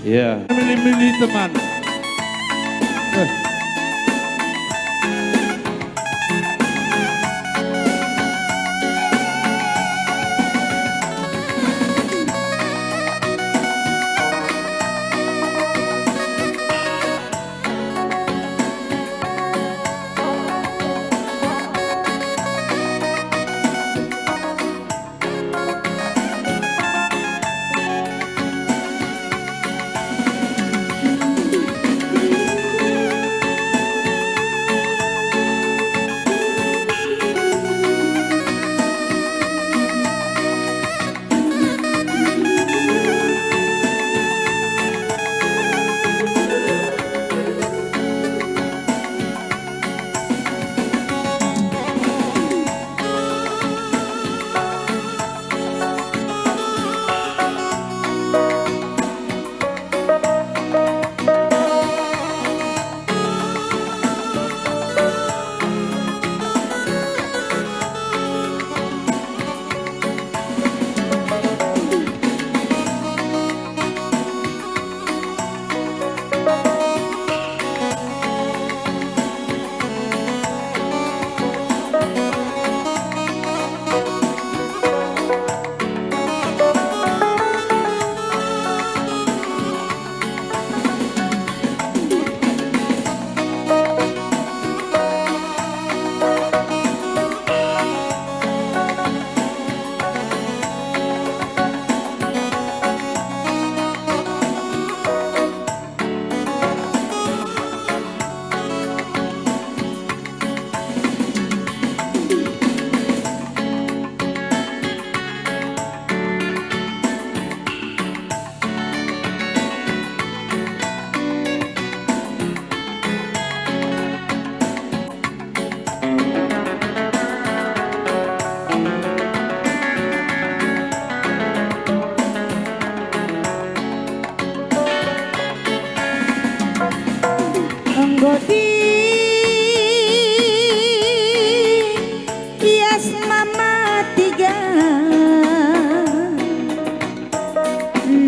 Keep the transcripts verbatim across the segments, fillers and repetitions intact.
Ya. Milih-milih teman. Eh. Enggo diias Mama Tiga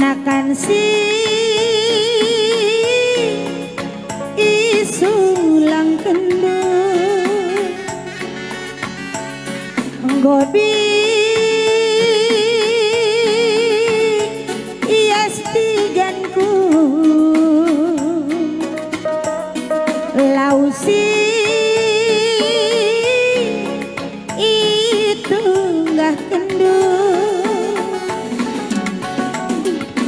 nakan si isulangkenndu. Enggo diias Tiganku, lau si itunggahkenndu.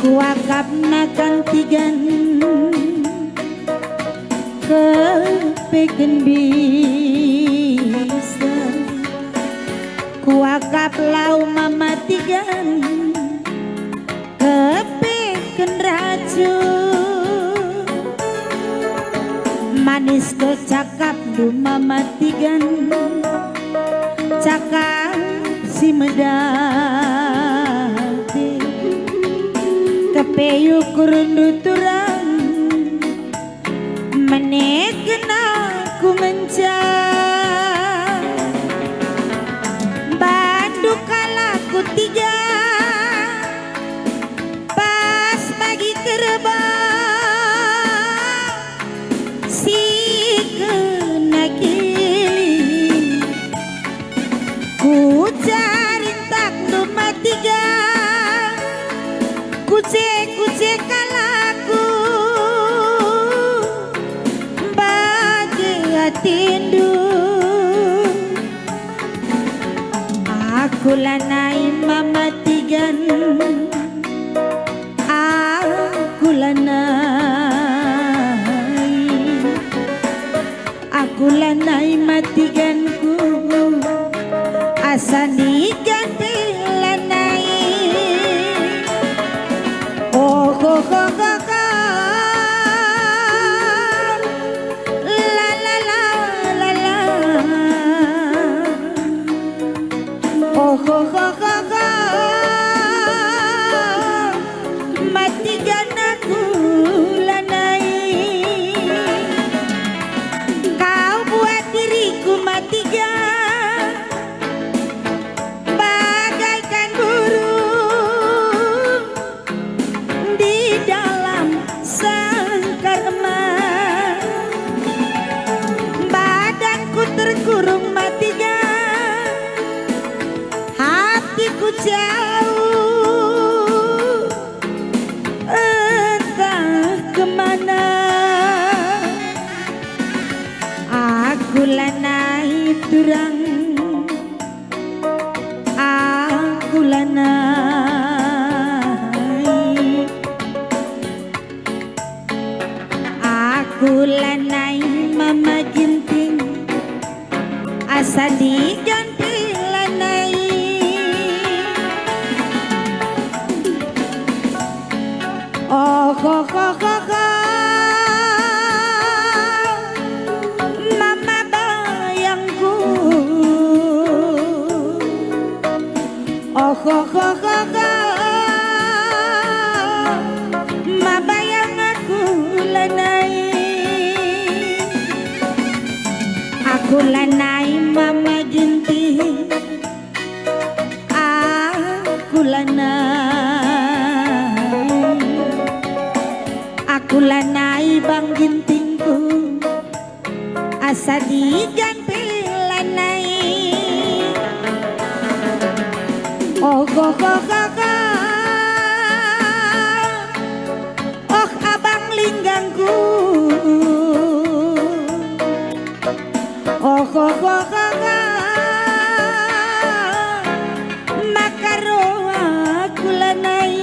Kuakap nakan Tigan kepeken bisa. Kuakap lau Mama Tigan kepeken racun. Manis kecakapndu Mama Tigan, cakap si medadi. Kepe ukurndu turang, meneken aku ngenca. Bandu kalakku Tiga, pas bagi kerbau si kena kilim. Kucarintakndu Mama Tiga, kuce-kuce kalakku, bage atendu. Aku lanai Mama Tigan, aku lanai. Aku lanai Mama Tiganku, asa ndigan pe lanai. Oh, ho, ho, ho, ho. La, la, la, la, la. Oh, ho, ho, ho, ho. Mama Tigan aku lanai. Kau buat diriku Mama Tigan bagaikan burung di dalam Rang aku lanai, aku lanai Mama Ginting, asa ndigan pe lanai. Oh, ho, ho, ho, ho, Mama bayangku. Oh, ho, ho, ho, ho, Ma bayang aku lanai. Aku lanai Mama Ginting. Aku lanai, aku lanai Bang Gintingku, asa ndigan pe lanai. Oh, ho, ho, ho, ho. Oh, abang linggangku. Oh, ho, ho, ho, ho. Maka roa kulanai.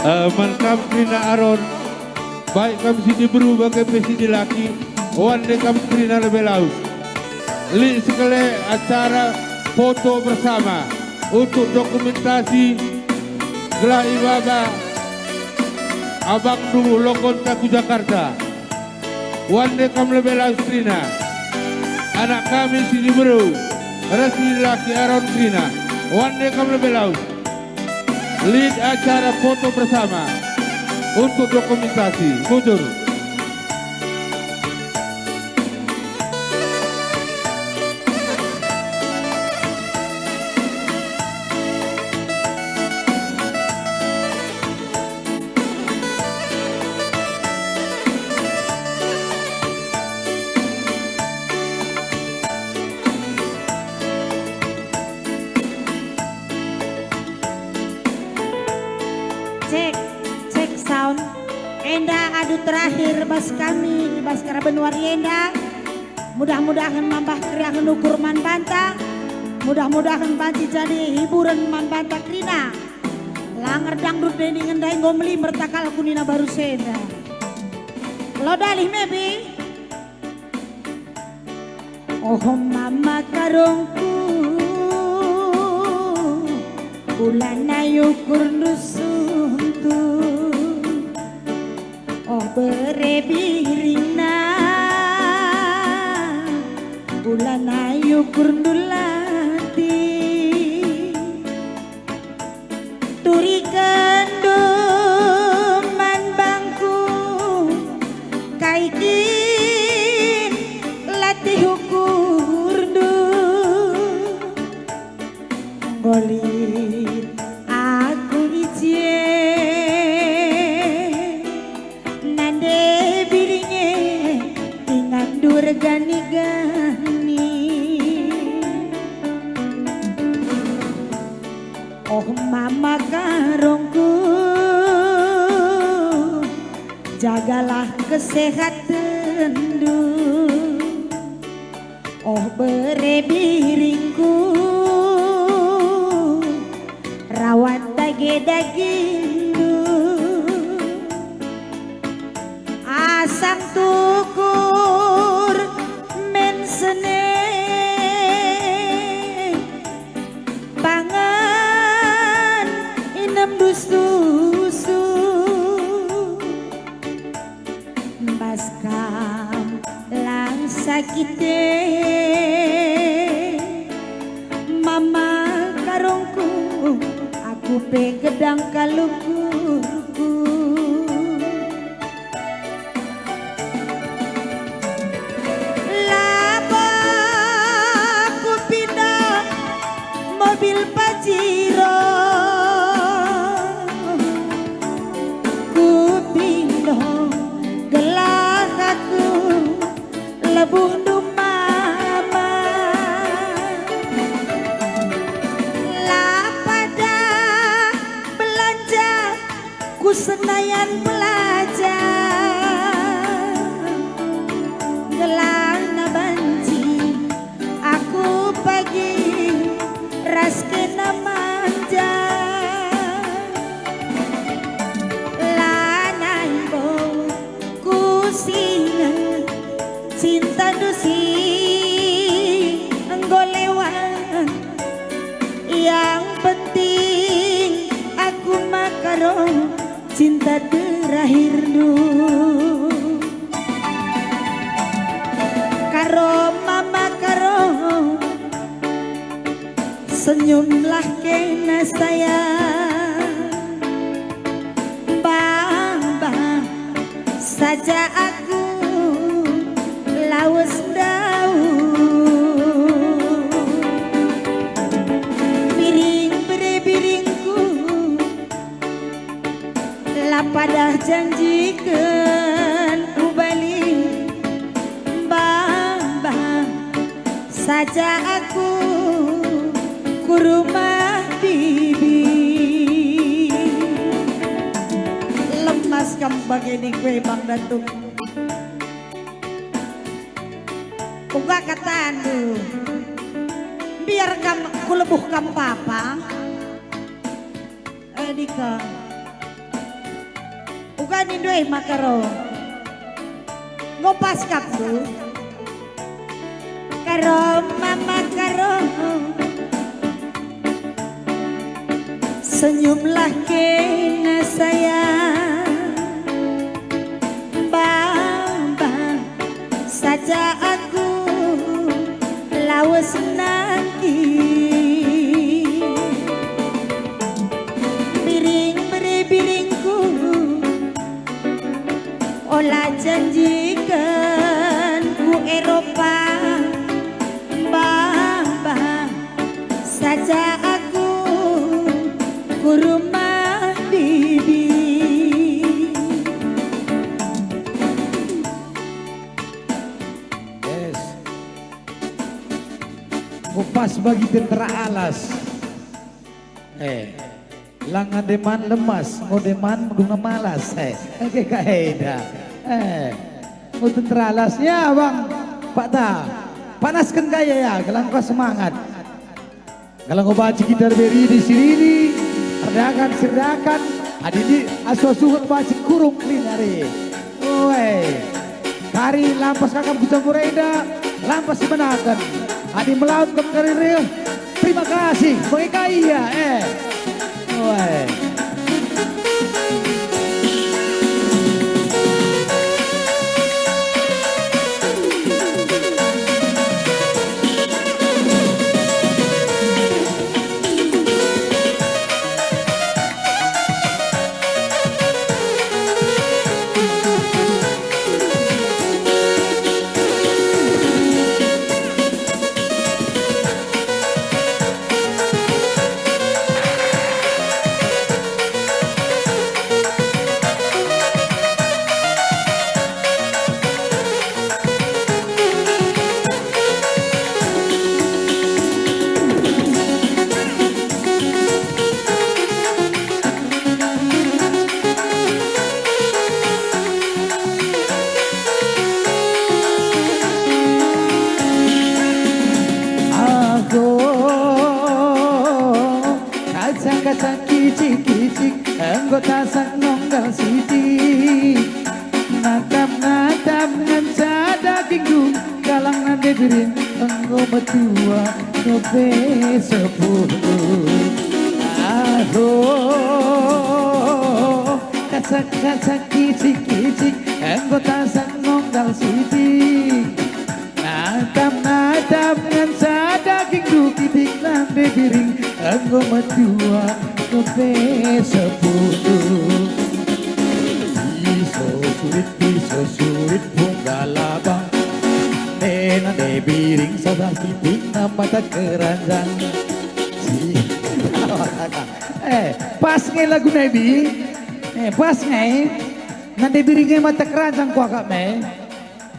Eh, man kam kerina Aron, baik kam si diberu bage pe si dilaki, oan deh kam kerina lebe lawes. Lit sekelek acara foto bersama untuk dokumentasi gelah ibaba abangndu lokonta ku Jakarta. Oan deh kam lebe lawes kerina. Anak kami si diberu ras si dilaki Aron kerina. Oan deh kam lebe lawes. Lit acara foto bersama untuk dokumentasi. Bujur. Cek, cek sound. Enda adu terakhir bas kami i bas keraben wari enda. Mudah-mudahen mambah keriahen ukur man banta. Mudah-mudahen banci jadi hiburen man banta kerina. Langer dangdut deni ngendai enggo melimer takal kunina baru senda. Lo dalih mebi. Oh mama karongku, ulana yukurndu suntu. Oh bere biringna, ulana yukurndu latih. Turikenndu man bangku, kai kin latih ukurndu. Enggo lit aku i je, nande biringe ingandu ergani-gani. Oh mama karongku, jagalah kesehatenndu. Oh bere biringku, rawat dage-dagindu. Asang tukur men sene, pangan inem dus-dusu. Bas kam lang sakite, mama karongku, aku pe gedang kal ukurku. Labo kupindah mobil Pajero, kupindah gelah aku lebuhndu mama. La pada belanja ku Senayan Pelajar, gelahna banci aku pagi ras kena manja. Lanai bo ku singen cintandu si enggo lewat. Yang penting aku maka roh cinta terakhirndu. Karo mama karo, senyumlah kena sayang. Bah, bah, saja aku lawes ndauh. Biring bere biringku, la padah janjiken ku bali. Bah, bah, saja aku ku rumah bibi. Lemas kam bage ni kue Bang Datuk. Uga katandu, biar kam kulebuh kam papa. Eh, Dika. Nindu e maka ro. Enggo pas kap tu. Karo mama karo. Senyumlah kena sayang. Baba saja aku lawes nangki. Biring beri biringku. Ola janjiken ku Eropa, Baba, saja aku ku rumah bibi. Yes. Kupas bagi tentara alas. Eh, langa deman lemas, ngo deman mendunga malas. Eh, oke, kaeda. Eh, ngo tentara alas. Ya, Bang, Pak Ta. Panasken gaya ya, gelang kau semangat. Gelang kau baci kita beri di sini, redakan, serdakan, adi di asu-asu baci kurung kelin hari. Oe. Kari lampas kakap ku campur enda, lampas sibenaken. Adi melaut ke kari reh, terima kasih. Bagi kai ia, eh. Oe. Ago, kacang-kacang kicik-kicik, enggo tasang nonggal sitik. Natap-natap ngenca dagingndu, galang nande biring enggo metua dope sepuhndu. Aho, kacak-kacak kicik-kicik, enggo tasang nonggal sitik. Natap-natap ngenca dagingndu, kitik nande biring enggo metua dope sepuhndu. Piso surit, piso surit punggala bang. Nande biring salah kitikna mata keranjang. Si. Eh, pas nge lagu Nabi. Eh, pas nge. Nande biring e mata keranjang kuakap me.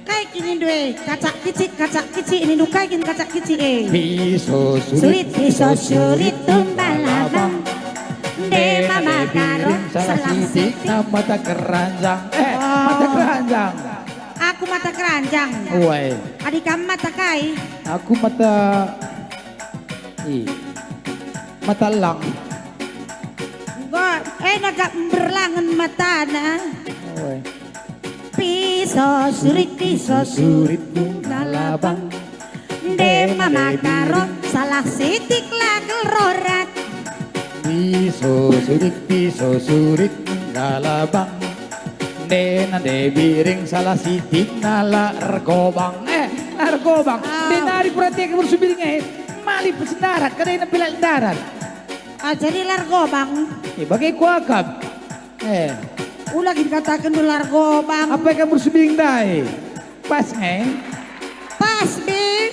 Kai kin nindu e, kacak kicik, kacak kicik nindu kai kin kacak kicik e? Piso surit, surit, piso surit, tumbal abang. Nde mama karo salah sitik. Nama tak keranjang. Eh, oh. Mata keranjang. Aku mata keranjang. Woi. Adi kam mata kai? Aku mata, i, mata lang. Enggo, eh, nagak mberlangen matana. Woi. Piso surit, piso surit, punggala bang. Nde mama karo, salah sitik la kal rorat. Piso surit, piso surit, punggala bang. Nde nande biring, salah sitik nala ergobang. Eh, ergobang. Ah. Nde nari perhatikan bersumbiring, eh. Mali pesendarat, kada ina pilak darat. Ah, jadi la ergobang. Eh, bage kuakap. Eh. Ula kin kataken dulu la ergobang. Apa kamu serbing ndai? Pas nge? Pas, Bi.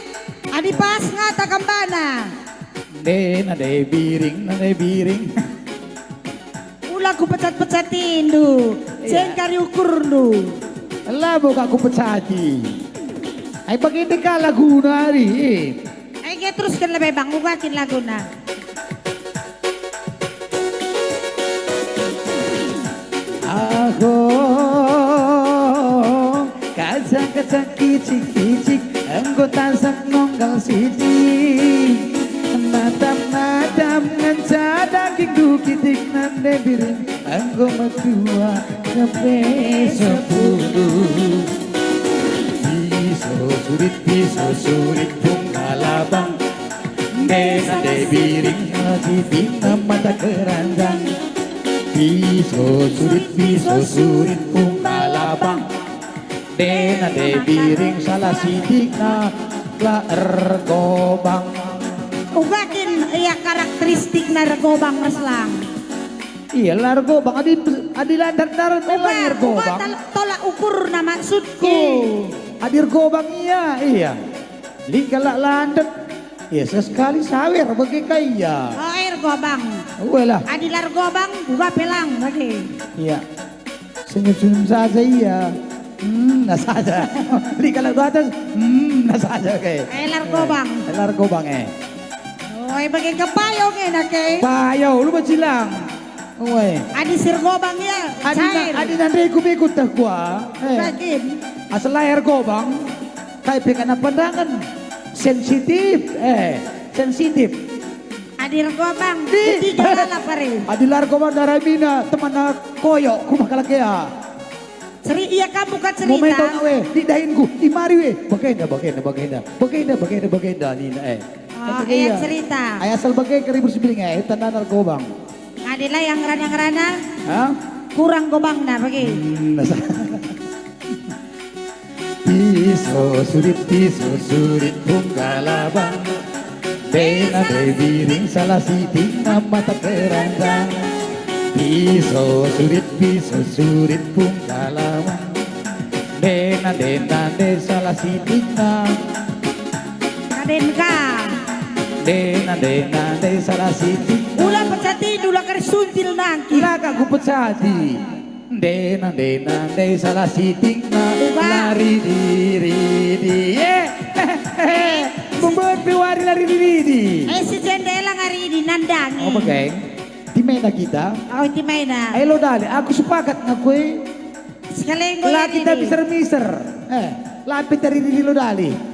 Adi pas ngata kambana. Nde, nande biring, nande biring. Ula kupecat-pecatindu. Iya. Cengkari ukurndu. Labo kak kupecati. Ai bagi ndeka laguna ari. Ege, terusken lebe, Bang, uga kin laguna. Aho, kacang-kacang kicik-kicik, enggo tasang nonggal sitik. Nadam-nadam ngenca dagingndu, kitik nande biring, enggo metua. Nepe sepuluh. Piso surit, piso surit, pungkal abang. Ndena nde biring, salah sitikna mata keranjang. Piso surit, piso surit, pungkal abang. Ndena nde biring, salah sitikna la ergobang. Uga kin ia karakteristikna ergobang, Mas Lang? Iya, la ergobang. Adi, adi la ndat-ndat memang uga, uga ergobang. Tal-, tolak ukurna maksudku. Ih, adi ergobang ia, iya. Lit kalak la ndat. Iya, sesekali sawer bage ka ia. Oh, ergobang. Uelah. Adi la ergobang, uga pe lang bage. Iya. Senyum-senyum saja ia. Hmm, nah saja. Lit kalak dua atas, hmm, nah saja ke. Eh, la ergobang. Eh, la ergobang, eh. Oh, eh, bage ka payung, eh, nak, eh. Payung, lu bacilang. Ue. Adi si ergobang ia, adi na, cair. Adi nande ikut-ikut teh kua. Eh. Bagin. Asal la ergobang, kai pe kena pandangan. Sensitif, eh, sensitif. Adi ergobang, di, ketiga lalap ari. Adi la ergobang daramina, temanna koyok, ku rumah kalak ea. Seri, ia kam buka cerita. Momen tau we, di dainku, di mari we. Bagenda, bagenda, bagenda. Bagenda, bagenda, bagenda, nina, eh. Oh, tapi iya, cerita. Ai asal bage kari bersibiring, eh, tandana ergobang. Adi la yang ngerana-ngerana, hah? Kurang gobangna bage. Hmm, nasa. Piso surit, piso surit, pungkal abang. Ndena nde biring, salah sitikna mata keranjang. Piso surit, piso surit, pungkal abang. Ndena, ndena, nde salah sitikna. Kaden ka. Ndena, ndena, nde salah sitikna. Ula pecati, ula kari suntil nangki. La ka kupecati. Ndena, ndena, nde salah sitikna. Uga. La ridi, ridi. Eh, eh, eh, eh. Bebet pe wari la ridi, ridi. Eh, si jendela ngaridi nandangi. Oh, bage. Tim enda kita. Oh, tim enda. Ayo lo dali, aku sepakat ngakui. Sekali enggo la kita ridi. Miser-miser. Eh, la pe teridi lo dali.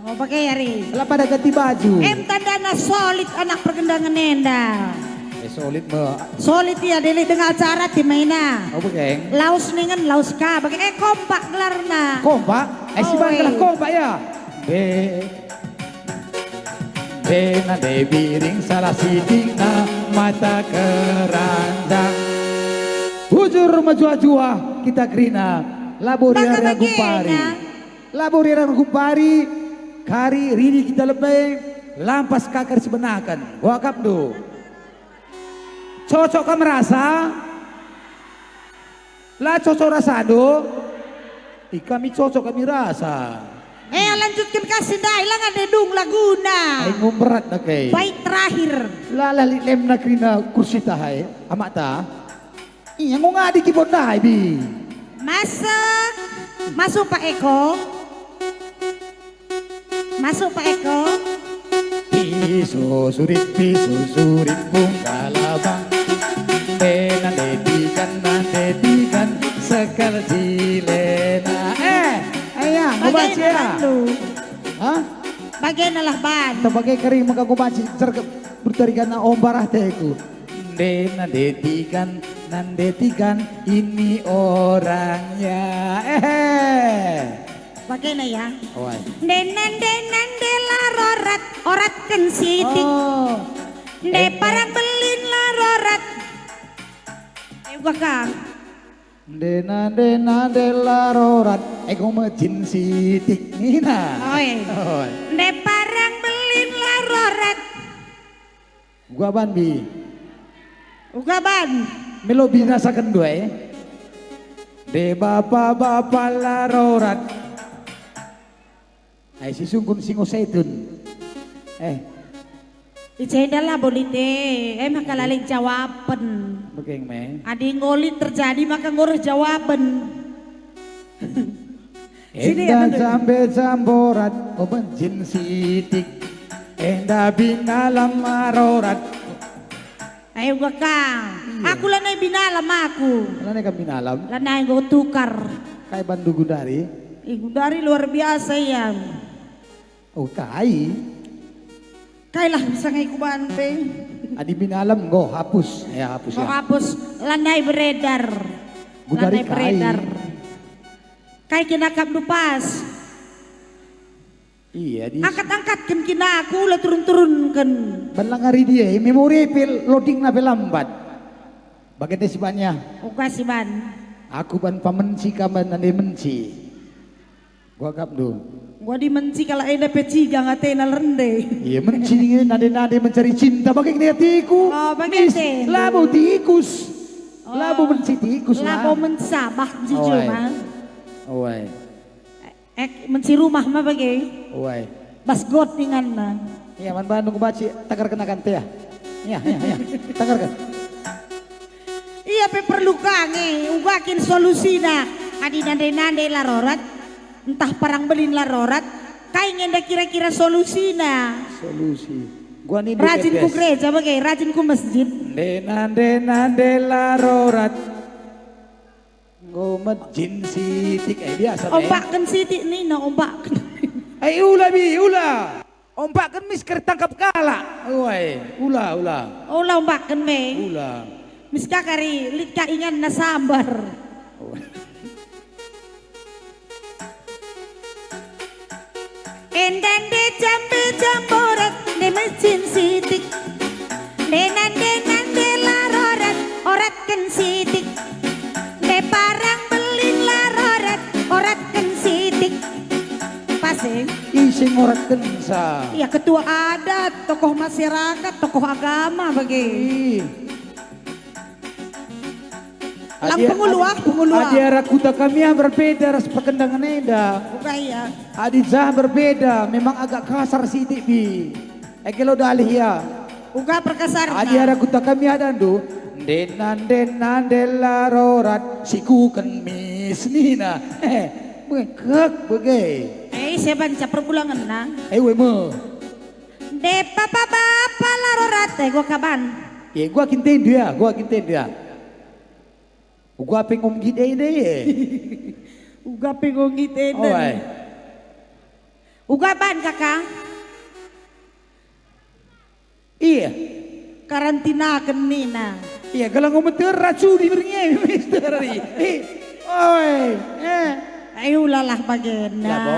Oh, bage ari. La pada ganti baju. Em tandana solid anak pergendangen enda. Eh, solid me. Solid ia, dele denga acara tim enda. Oh, bage. Laus ningen, laus ka. Bage, eh, kompak gelarna. Kompak? Eh, si oh, bangkelah eh. Kompak ya. Be. Ndena nde biring, salah sitikna mata keranjang. Bujur mejuah-juah kita kerina, labo rira-rira gumpari. Labo rira-rira gumpari, kari ridi kita lebe, lampas ka kari sibenaken. Kuakapndu. Cocok kam rasa? La cocok rasandu? Ih, kami cocok kami rasa. Eh, lanjutken ka si ndai, la ngande dung laguna. Ai, enggo berat nak e. Bait terakhir. La, la lit lemna kerina kursi ta hai, amak ta. Iya, enggo ngadi keyboard ndai, Bi. Masuk. Masuk, Pak Eko. Masuk, Pak Eko. Piso surit, piso surit, pungkal abang. Ndena nde tigan, nande tigan, sekel jilena. Eh, ayah, ngobaci ya? Hah? Bagena lah ban. Terbage kering maka ngobaci sergep bertarikan ombar ateku. Ndena nde tigan, nande tigan, ini orangnya. Eh. Bagena ya. Oi. Ndena, ndena, nde la rorat, oratken sitik. Oh. Nde parang belin la rorat. Eh, uga ka. Ndena, ndena, nde la rorat, ego mejin sitik nina. Oi. Oi. Nde parang belin la rorat. Uga ban, Bi. Uga ban. Melo binasaken dua, eh. Nde bapa-bapa la rorat. Ai si sungkun singo setun. Eh. Ica enda labo lit e, eh, maka la lit jawapen. Bekeng me. Adi enggo lit terjadi maka enggo reh jawapen. Sini ya, enda tentu. Jambe jamborat, oh, benjin sitik. Enda binalam marorat. Ayo uga ka. Iya. Aku lanai binalam aku. Lanai kam binalam? Lanai enggo tukar. Kai bandu gundari? Ih, gundari luar biasa ia. Oh, kai? Kai lah bisa ngai kuban pe. Adi binalam enggo hapus. Ya, hapus. Enggo ya. Hapus, lanai beredar. Gudari lanai kai beredar. Kai kin akapndu pas? Iya, di angkat-angkatken kin aku, ula turun-turunken. Ban la ngari dia, memori pe loadingna pe lambat. Bagenda si bannya. Uga si ban. Aku ban pamenci, kam ban nande menci. Gua akapndu. Gua di menci kalak enda pe cigang atena lende. Iya, menci nge nande-nande mencari cinta bage kena atiku. Oh, bage. Mis, atena. Labo tikus. Oh. Labo menci tikus lah. Labo mencabah jujur, Oi. Man. Oi. Eh, menci rumah ma bage. Oi. Bas got inganna. Iya, man bandu kubaci, tagarken akan tea. Iya, iya, iya. Tagarken. Ia pe perlu ka nge, uga kin solusina. Adi nande-nande la rorat, ntah parang belin la rorat, kai nge enda kira-kira solusina? Solusi. Gua nini rajin ku gereja bage, rajin ku masjid. Nande-nande la rorat. Enggo mejin sitik, eh, biasa, eh. Ompakken sitik nina, ompakken. Eh, ula, Bi, ula. Ompakken mis ker tangkap kalak. Uai, ula, ula. Ula ompakken me. Ula. Mis ka kari, lit ka inganna sambar. Uai. Enda nde jambe jamborat, nde mejin sitik. Nde nande nande la rorat, oratken sitik. Nde parang belin la rorat, oratken sitik. Pas, eh? Ise ngoratkensa? Ya, ketua adat, tokoh masyarakat, tokoh agama bage. Ih. Lang pengulu ah, pengulu ah. Adi arah kuta kami ah berbeda ras perkendangan enda. Uga ia. Adi jah berbeda, memang agak kasar sitik, Bi. Ege lo dalih ia. Uga perkasarna. Adi arah kuta kami adandu, ndena, ndena, ndela rorat, sikuken mis nina. Eh, bekek bege. Eh, ise banca perbulangenna. Eh, we me. Nde bapa-bapa la rorat, eh, gua kaban. Ye, gua kintendu ya, gua kintendu ya. Uga pe nggo nggit enda, e. Uga pe nggo nggit enda. Oh, ai. Uga ban, Kaka? Iya. Karantinaken nina. Iya, gelah enggo meter racuni berngi e, Mister Ri. Eh, oi, eh. Ayo ulalah bagenda. Labo.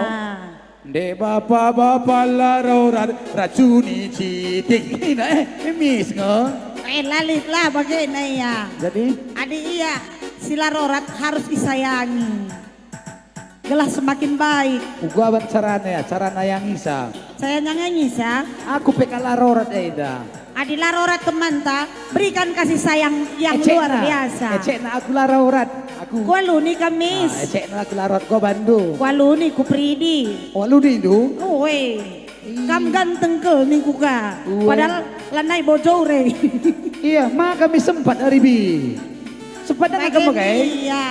Nde bapa-bapa la rorat, racuni citik. Nina, eh, mis nge. Eh, la lit lah bagena ia. Jadi? Adi ia si la rorat harus isayangi. Gelah semakin baik. Uga ban carana ya, cara nayangisa. Saya nyangangisa. Aku pe kal la rorat eda. Adi la rorat temanta, berikan kasih sayang yang luar biasa. Ecekna aku la rorat. Aku. Kualuni kamis. Ah, ecekna aku la rorat, gua bandu. Kualuni kupridi. Kualuni ndu? Uwe. Ih. Kam ganteng kal ningku ka. Uwe. Padahal lanai bojore. Iya, ma kami sempat ari bi. Sempat dengan kamu, kai? Iya.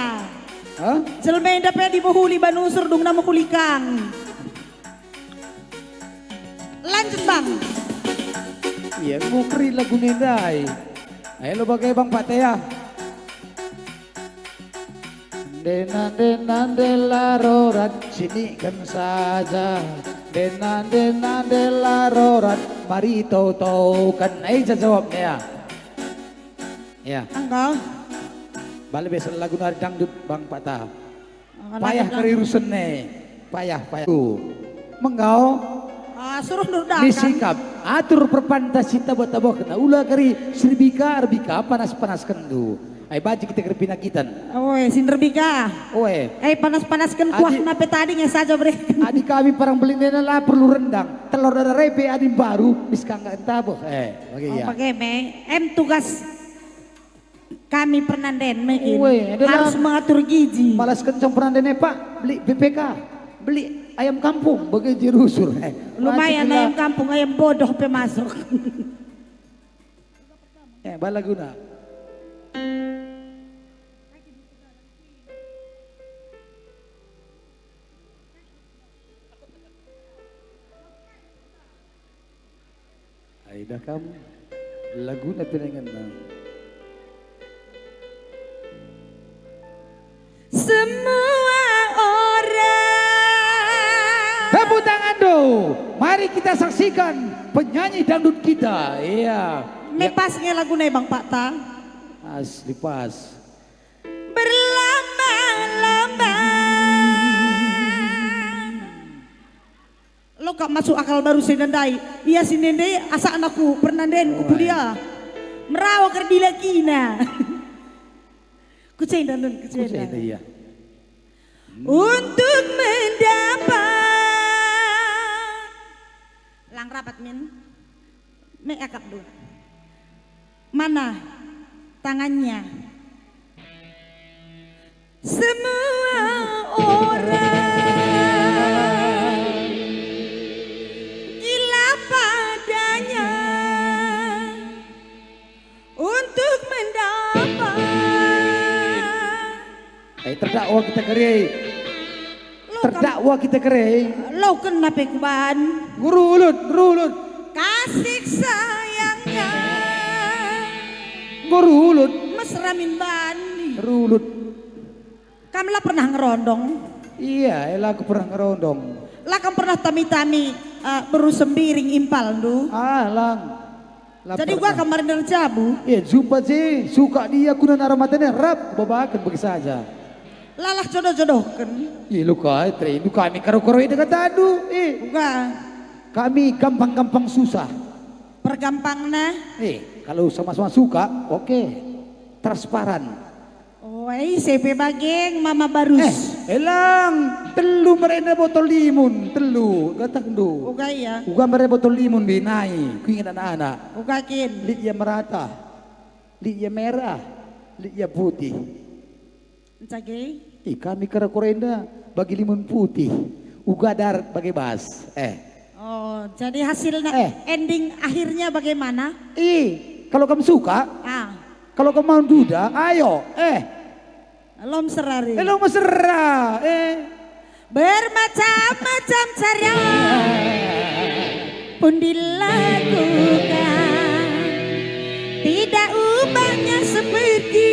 Hah? Jelma enda pe adi mehuli banusur dungna mehuli kang. Lanjut, Bang. Iya, ngukeri lagu nendai. Ayo lo bage, Bang Patea. Ndena, ndena, ndela rorat, siniken saja. Ndena, ndena, ndela rorat, mari tau-tauken. Ayo jawabnya ya. Ya. Engkau. Balik biasa lagu nari dangdut, Bang Patea. Payah kari rusen e. Payah, payah. Menggau. Ah, suruh nur dagang. Nisikap. Atur perpanta si tabo-tabo kena ula kari serbika, erbika, panas-panaskenndu. Ai baji kita kari pinakitan. Oe, si nderbika. Oe. Eh, panas-panasken kuahna pe tading e saja bere. Adi kami parang belin ena la perlu rendang. Telur dada repe adi mbaru, mis kangga entah boh. Eh, bage ya. Oh, bage me. Em tugas kami pernanden me kin. Uwe, adalah harus mengatur gizi. Balas kencang pernanden e, Pak, beli B P K, beli ayam kampung, bagi jerusur. Eh, lumayan wajib ayam kampung, ayam bodoh pe masuk. Eh, bala guna. Ai dah kam, laguna pe inganna. Semua orang. Tepuk tangan dulu. Mari kita saksikan penyanyi dangdut kita. Iya. Ne pas nge laguna, Bang Patea. Asli pas. Berlalu Lo kap masuk akal baru si ndai. Ia si ndai asakna ku pernanden ku pudia. Merawa kerdilakina. Ku cenda nun, ku cenda. Iya. Untuk mendapat. Lang rapat, min. Me akap dua. Mana tangannya? Semua orang gila padanya untuk mendapat. Eh, terdakwa kita kere. Lo kam- Terdakwa kita kere. Lo kena pe kuban. Ngerulut, ngerulut. Kasih sayangnya. Ngerulut. Mesra min bani. Ngerulut. Kam la pernah ngerondong? Iya, eh, la aku pernah ngerondong. La kam pernah tami-tami, eh, beru sembiring impalndu? Ah, lang. La pernah. Jadi uga kam mari nerjabu? Eh, jumpa je, suka dia kuna nara matanya, rap, kubabaken bagi saja. Lalah jodoh-jodohken. Ih, luka, eh, terindu kami karo-karo ide katandu, eh. Uga. Kami gampang-gampang susah. Pergampangna? Eh, kalau sama-sama suka, oke. Transparan. Oh, eh, ise pe bageng, Mama Barus. Eh, elang, telu merenda botol limun, telu, gatakndu. Uga ia. Uga merenda botol limun di nai, kuinget anak-anak. Uga kin. Lit ia merata, lit ia merah, lit ia putih. Encage? Ih, kami kara-kara enda bagi limun putih, uga darat bage bas. Eh. Oh, jadi hasilna, eh, ending akhirnya bagaimana? Ih, kalau kamu suka, ah, kalau kamu mau duda, ayo, eh. Lom serari. Eh, lom mesra, eh. Bermacam-macam cara pun dilakukan. Tidak ubahnya seperti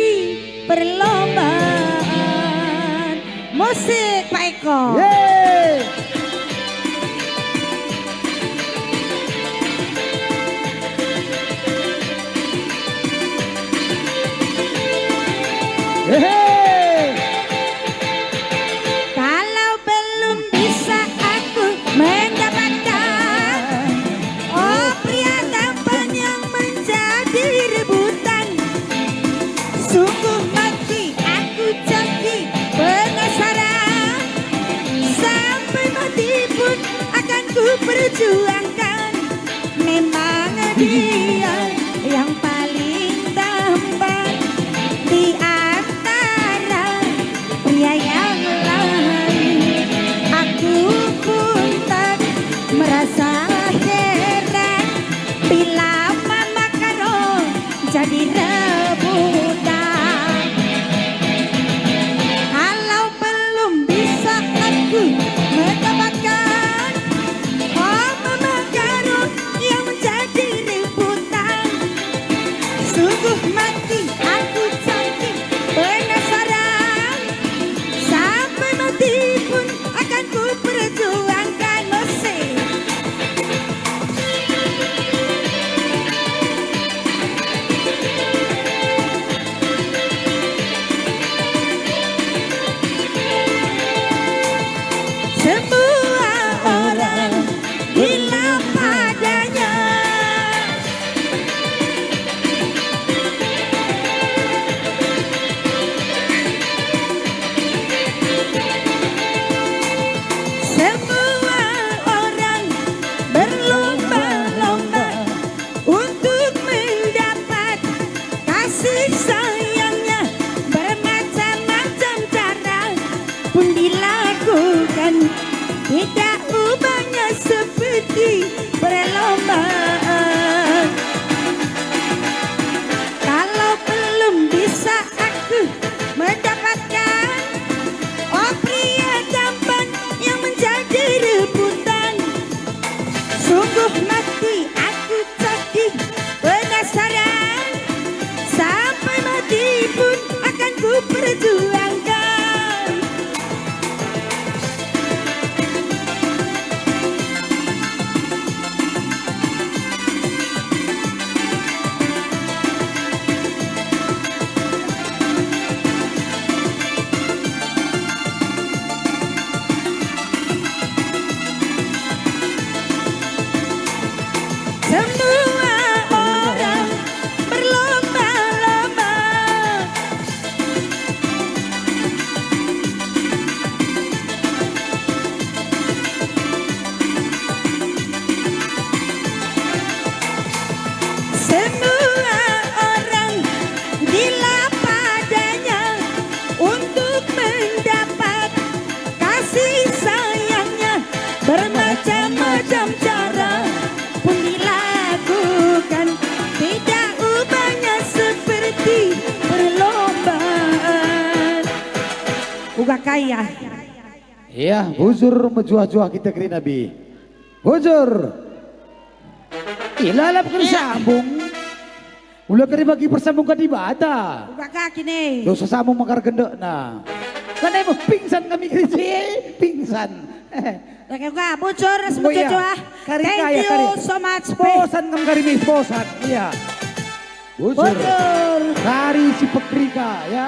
perlombaan. Musik, Pak Eko. Yeay. Hehe. Kalau belum bisa aku mendapatkan, oh, pria tampan yang menjadi rebutan, sungguh mati aku jadi penasaran. Sampai mati pun akan ku perjuangkan. Memang dia yang paling tampan di antara pria yang lain. Aku pun tak merasa heran bila Mama Karo jadi rebutan. Kalau belum bisa aku mendapatkan, oh, Mama Karo yang menjadi rebutan. Sungguh mati aku jadi penasaran. Sampai mati pun akan ku perjuangkan musik. Iya, bujur mejuah-juah kita kerina bi. Bujur. Ilalap kena sambung. Ula kari bagi persambung ka Dibata. Buka kaki nih. Dosa sambung mekar gendekna. Kan emang pingsan kami kerja, pingsan. Oke, enggak, bujur, Oh, iya. Mejuah-juah. Kari Thank kaya, you kari. So much, boy. Bosan kam kari mis, bosan. Iya. Bujur. Bujur. Kari si pekrika, ya.